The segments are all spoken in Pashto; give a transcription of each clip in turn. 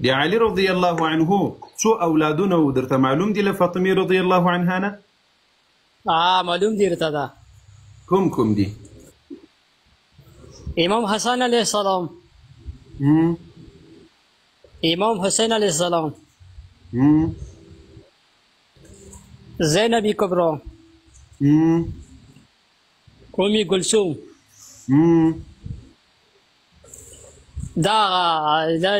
د علي رضی الله عنه څو اولادونه وو درته معلوم دي له فاطمې رضی الله عنها نه؟ ها، معلوم دي درته ده. کوم کوم دي؟ امام حسن علیه السلام، امام حسین علیه السلام، زینب کبرا، ام کلثوم، دا دا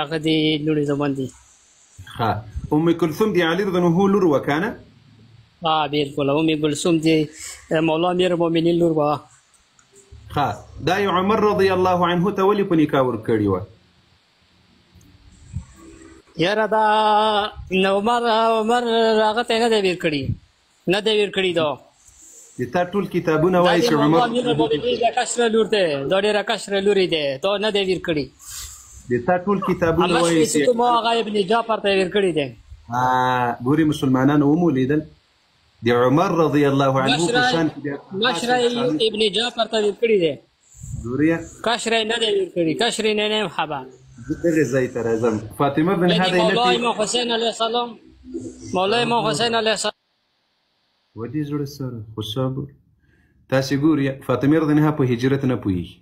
هغه دی لوړې زمان دي. ښه، ام کلثوم دی علي رضی الله لور وه که نه؟ ها بالکل، ام کلثوم دی مولا امیر المؤمنین لور وه. ښه، دا یې عمر رضی الله عنه ته ولې په نکاح ورکړې وه؟ یاره دا عمر عمر هغه ته نه دی ویر کړي، نه دی ویر کړي دا. د تا ټول کتابونه وایي چې عمر ډېره کشره لور دی، دا ډېره کشره لور دی، دا نه دی ویر کړي. د تا ټول کتابونه وایي چې ما هغه ابن جعفر ته ویر کړي دی. ګوري مسلمانانو ومو لیدل د عمر رضی الله عنه په شان کې مشره ابن جعفر ته ویر کړي دی. ګوري کشره نه دی ویر کړي، کشره نه نه خبر. دغه ځای ته راځم. فاطمه بن هذا مولا امام حسین علیه السلام، مولا امام حسین علیه السلام ودې زړه سره خو صبر. تاسې ګوري فاطمې رضی الله په هجرت نه پوهېږي،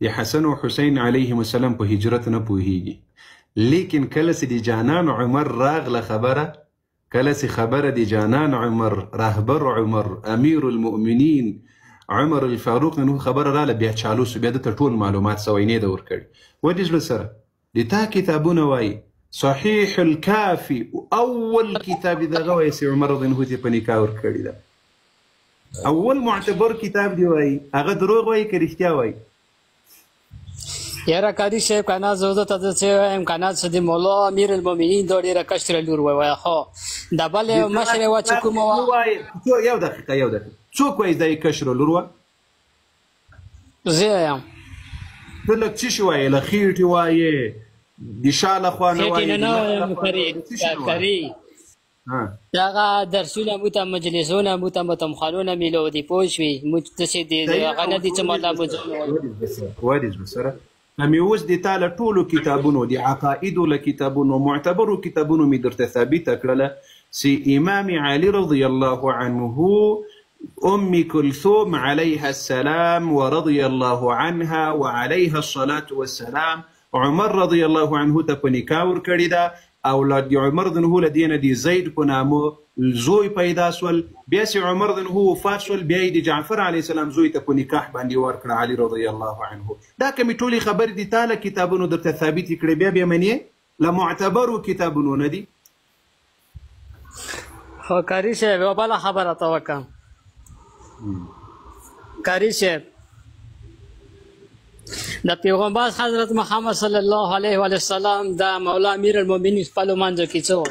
د حسن او حسین علیهم السلام په هجرت نه پوهېږي، لیکن کله چې د جانان عمر راغله خبره، کله چې خبره د جانان عمر، رهبر عمر، امیر المؤمنین عمر الفاروق نو خبره راله، بیا چالو سو، بیا ده ته ټول معلومات سوی نه ده ورکړي. ودې زړه سره د تا کتابونه وایي صحیح الکافي اول کتاب دغه وایي چې عمر رضی الله عنه په نکاح ورکړي ده، اول معتبر کتاب دی وایي. هغه دروغ وایي که رښتیا وایي؟ یاره قاري صاحب که نه زه درته څه وایم که نه، چې د مولا امیر المؤمنین دا ډېره کشره لور وه، وایه خو د بلې مشرې وه چې کومه وه. یو دقیقه یو دقیقه، څوک وایي دا یې کشره لور وه؟ زه یم. ته لږ څه شي وایې؟ له خېټې وایې، د شا له خوا نه وایې؟ خېټې نه وایم قاري، دغه درسونه مو ته، مجلسونه مو ته، متمخانونه میلو دي، پوه شوې؟ موږ داسې دي هغه نه دي چې مولا مو ودې زړه سره که مې اوس د تا له ټولو کتابونو، د عقایدو له کتابونو، معتبرو کتابونو مې درته ثابته کړله چې امام علي رضی الله عنه ام کلثوم علیها السلام ورضی الله عنها وعليها الصلاة والسلام عمر رضی الله عنه ته په نکاح ورکړې ده، اولاد د عمر رضی الله له دې نه د زید په نامه زوی پیدا سول، بیا چې عمر رضی الله وفات سول، بیا یې د جعفر علیه السلام زوی ته په نکاح باندې ورکړه علي رضی الله عنه. دا که مې ټولې خبرې د تا له کتابونو درته ثابتې کړې، بیا بیا منې له معتبرو کتابونو نه دي؟ خو قاري صاحب یوه بله خبره ته وکړم. قاري صاحب د پیغمبر حضرت محمد صلی الله علیه و سلم د مولا امیر المؤمنین خپلو منځو کې څه وو؟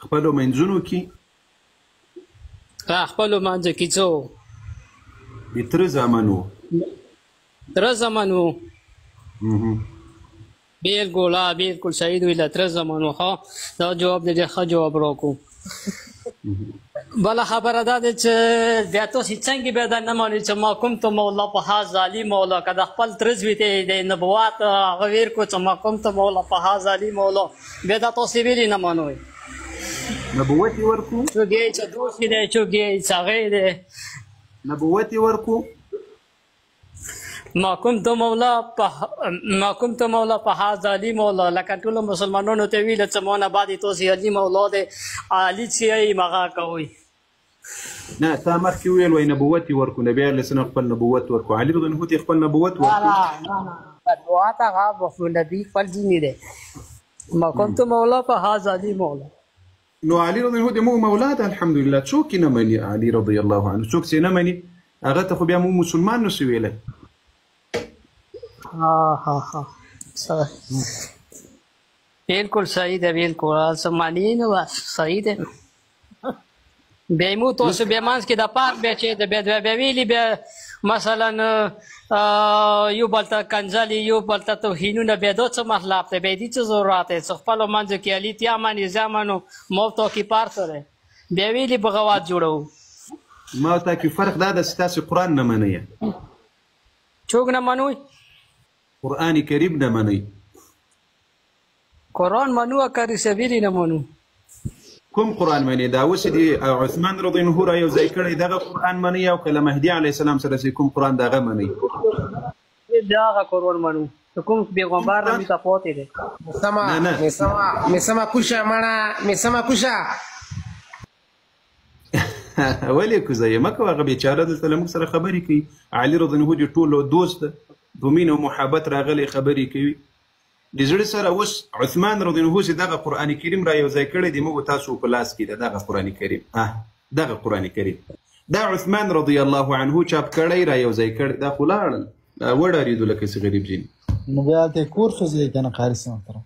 خپلو منځونو کې؟ خپلو منځو کې څه وو؟ د تره زامن وو. تره زامن وو. بالکل، بالکل صحیح ویله، تره زامن وو. ښه، دا جواب دې ډېر ښه جواب راکړو. بله خبره دا ده چې بیا تاسې څنګه بیا دا نه منئ چې ما کوم ته مولا په هاذ علی مولا، که د خپل تره زوی ته د نبوت هغه ویر کړو چې ما کوم ته مولا په هاذ علی مولا، بیا دا تاسې ویلي نه منئ؟ نبوت یې ورکړو؟ څوک یې چې دوست دی، څوک یې چې هغه دی. نبوت یې ورکړو؟ ما کوم ته مولا په ما کوم ته مولا په هاذ علی مولا، لکه ټولو مسلمانانو ته ویل چې ما نه بعد تاسې علی مولا دی، علي چې یې هغه کوئ. نه، تا مخکې وویل وایي نبوت یې ورکړو، نبي علیه السلام خپل نبوت ورکړو، علي رضی الله عنه ته خپل نبوت ورکړو. نه نه نه، نبوت هغه نبي خپل دین دی. ما کوم ته مولا په هاذ علی مولا. نو علي رضی الله عنه د موږ مولا ده الحمدلله. څوک یې نه مني علي رضی الله عنه؟ څوک چې نه مني هغه ته خو بیا موږ مسلمان نه شو ویلی. ها ها ها، بالکل صحیح ده، بالکل څه معنی نه وه، صحیح ده. بیا مو تاسو بیا منځ کې د پارک بیا چې د بیا بیا ویلي، بیا مثلا یو بل ته کنځلې، یو بل ته توهینونه، بیا دا څه مطلب دی؟ بیا دې څه ضرورت دی چې خپلو منځو کې علي تیا مني زه منو، ما او تا کې فرق څه دی؟ بیا ویلي بغاوت جوړوو. ما او تا کې فرق دا ده چې تاسې قرآن نه منئ. څوک نه منوئ؟ قرآن کریم نه منئ. قرآن منو قاری صاحب یې نه منو. کوم قرآن منې؟ دا اوس دي عثمان رضی الله عنه را یو ځای کړی دغه قرآن منې او که له مهدي علیه السلام سره چې کوم قرآن دغه منې؟ دغه قرآن منو چې کوم پیغمبر نه ته پاتې دی. نه نه مسما کوشه مړه مسما کوشه. ولې کوزه یې مه کوه، هغه بېچاره دلته له موږ سره خبرې کوي. علي رضی الله عنه د ټولو دوست ده، په مینه او محبت راغلی خبرې کوي د زړه سره. اوس عثمان رضی الله عنه چې دغه قرآن کریم را یو ځای کړی دی موږ تاسو په لاس کې ده دغه قرآن کریم، دغه قرآن کریم دا عثمان رضی الله عنه چاپ کړی را یو ځای کړی. دا خو لاړل وډارېدو لکه چې غریب ځینې. نو بیا هلته یې کور سوځوي که نه قاري صاحب محترم؟